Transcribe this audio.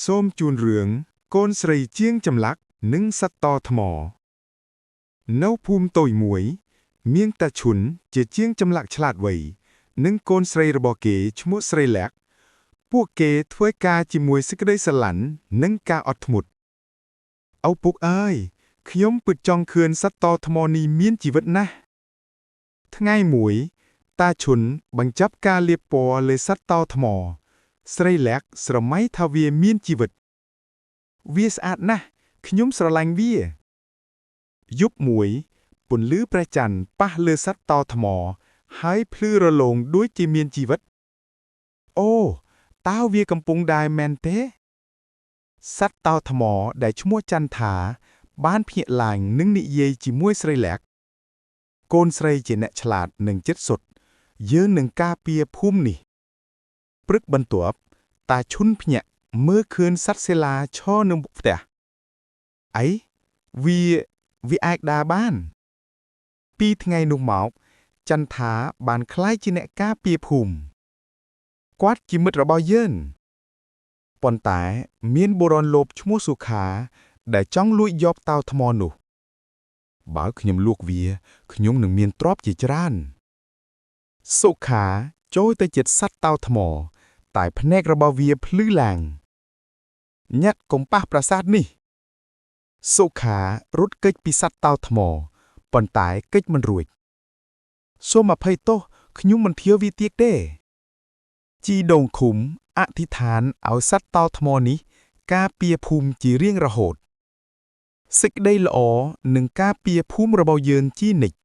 សូមជូនរឿងកូនស្រីជាងចម្លាក់និងសត្វតថ្ម នៅភូមិតូចមួយ មានតាឈុនជាជាងចម្លាក់ឆ្លាតវៃនិងកូនស្រីរបស់គេឈ្មោះស្រីលក្ខពួកគេធ្វើការជាមួយសេចក្តីស្រឡាញ់និងការអត់ធ្មត់ឪពុកអើយខ្ញុំពិតចង់ឃើញសត្វតថ្មនេះមានជីវិតណាស់ថ្ងៃមួយ តាឈុនបញ្ចប់ការលាបពណ៌លើសត្វតថ្ម ស្រីលក្ខស្រមៃថាវាមានជីវិត វាស្អាតណាស់ខ្ញុំស្រឡាញ់វាយប់មួយពន្លឺព្រះច័ន្ទប៉ះលើសត្វតោថ្ម ហើយភ្លឺរលោងដូចជាមានជីវិត អូតើវាកំពុងដែរមែនទេ សត្វតោថ្មដែលឈ្មោះចន្ទថា បានភ្ញាក់ឡើងនិងនិយាយជាមួយស្រីលក្ខកូនស្រីជាអ្នកឆ្លាតនិងចិត្តសុទ្ធយើងនឹងការពារភូមិនេះ ព្រឹកបន្ទាប់ តាឈុនភ្ញាក់មើលឃើញសត្វសិលាឈរនៅមុខផ្ទះអីវាវាអាចដើរបាន ពីថ្ងៃនោះមកចន្ទថាបានក្លាយជាអ្នកការពារភូមិគាត់ជាមិត្តរបស់យើងប៉ុន្តែមានបុរសលោភឈ្មោះសុខា ដែលចង់លួចយកតៅថ្មនោះ បើខ្ញុំលក់វាខ្ញុំនឹងមានទ្រព្យជាច្រើន សុខាចូលទៅជិតសត្វតោថ្ម តែភ្នែករបស់វាភ្លឺឡើងញាត់កុំប៉ះប្រាសាទនេះ សុខារត់គេចពីសត្វតោថ្មប៉ុន្តែគេចមិនរួចសូមអភ័យទោសខ្ញុំមិនធៀវាទៀតទេ ជីដូងឃុំអធិដ្ឋានឲ្យសត្វតោថ្មនេះ ការពារភូមិជារៀងរហូតសេចក្តីល្អនឹងការពារភូមិរបស់យើងជានិច្ច។